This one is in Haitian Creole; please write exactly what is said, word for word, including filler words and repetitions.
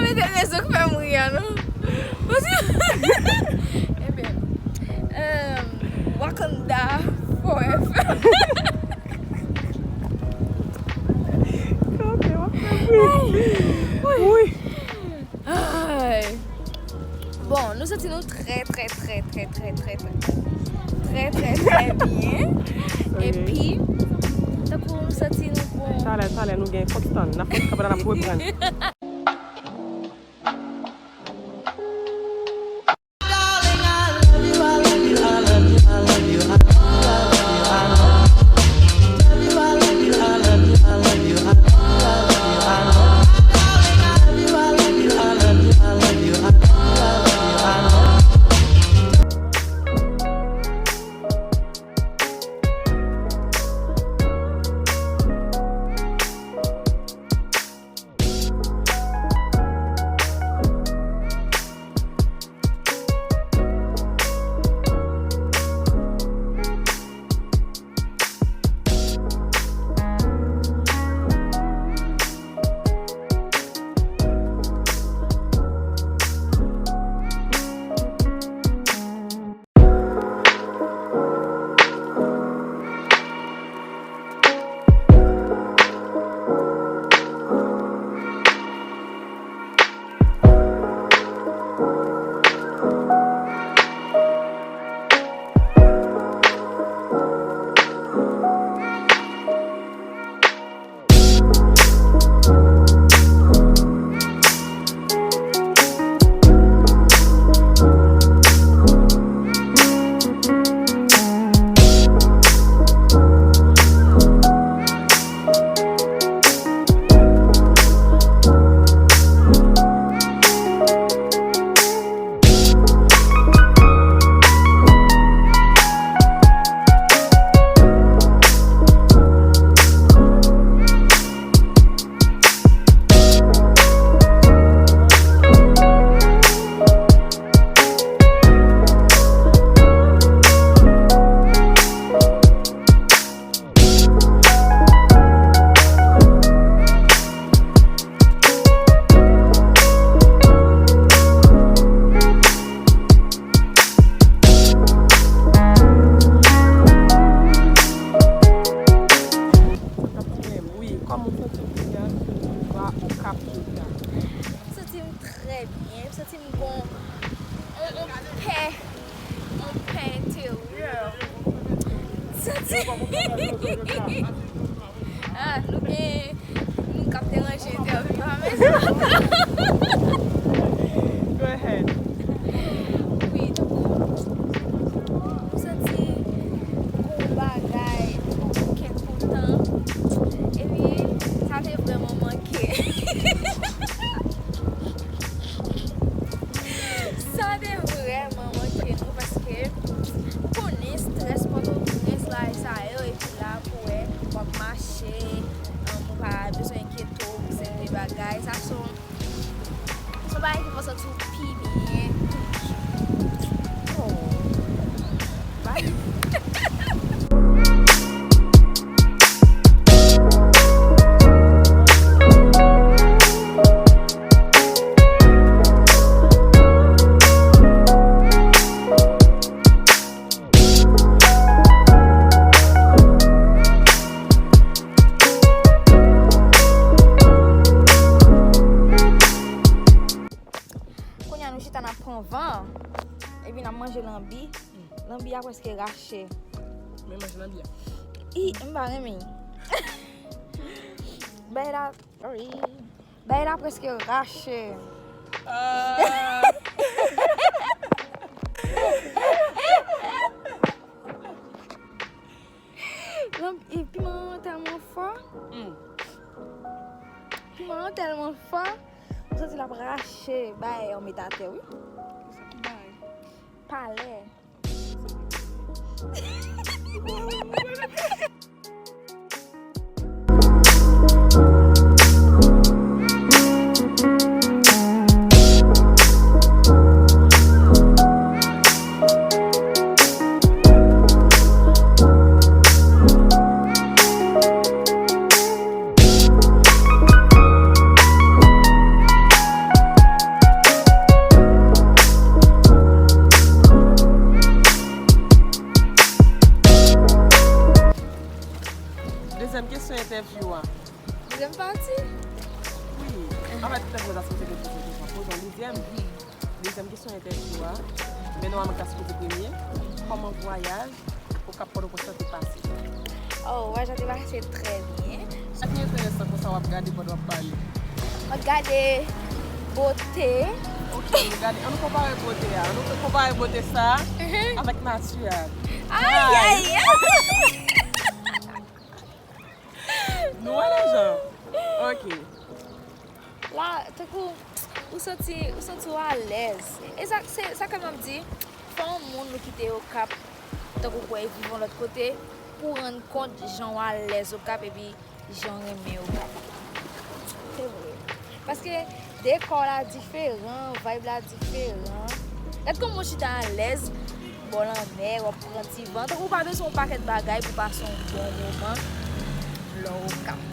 Mete rezon k fè m ri a, non? Paske, ebyen, euh, Wakanda forever. Kanpe, w ap fè m ri. Wi. Ay. Bon, nou santi nou trè, trè, trè, trè, trè, trè, trè, trè, trè, trè byen. Epi, tankou nou santi nou bon. Talè, talè, nou gen kont tann. N ap fè kanpe la, n ap reprann. Wi, kòman w santi w kounye a? Ou va Okap kounye a? M santi m trè byen, m santi m gon yon, yon pè, yon pè enteryè. M santi Ah, nou gen moun k ap deranje entèvyou a, men se pa grav. Go ahead. Wi, tankou, m santi gon bagay, gon kè kontan. Epi, sa te vrèman manke. Sa te vrèman manke nou, paske ou konnen estrès Pòtoprens la, e sa yo, epi la, pou wè, w ap mache, um, ou pa bezwen enkyete w pou senp de bagay. Sa se yon, se yon bagay ki fè w santi w pi byen toujou. Oh. Bye. Kounye a nou chita n ap pran van, epi n ap manje lanbi. Lanbi a prèske rache. Men manje lanbi a. I, m pa renmen. Bay la, sorry. Bay la prèske rache. Ah. Lanbi, e piman an tèlman fò. Mm. Piman an tèlman fò. M santi l ap rache. Bay, yon met atè, wi. Sa ki bay? Palè. Dezyèm kesyon entèvyou a. Dezyèm pati? Wi. Anfèt, entèvyou a se te poze kesyon. Poze yon dezyèm. Dezyèm kesyon entèvyou a. Men nòmalman ta sipoze premye. Kòman vwayaj Okap Pòtoprens lan te pase? Oh, vwayaj la te pase trè byen. Sa ki enteresan konsa w ap gade pandan w ap pale? Mwen gade bote. Ok, nou gade. An nou konpare bote a. An nou konpare bote sa a avèk nati a. Ay, ay, ay! Nou wè lejan. Ok. La, tankou, ou santi, ou santi w alèz. E sa, se, sa ke m ap di, fò yon moun nou kite Okap, tankou pou w al viv yon lòt kote, pou w rann kont jan w alèz Okap, epi jan w renmen Okap. Se vre. Paske dekò la diferan, vibe la diferan. Gad kòman w chita alèz, bò lanmè, w ap pran ti van. Tankou w pa bezwen yon pakèt bagay pou pase yon bon moman lè w Okap.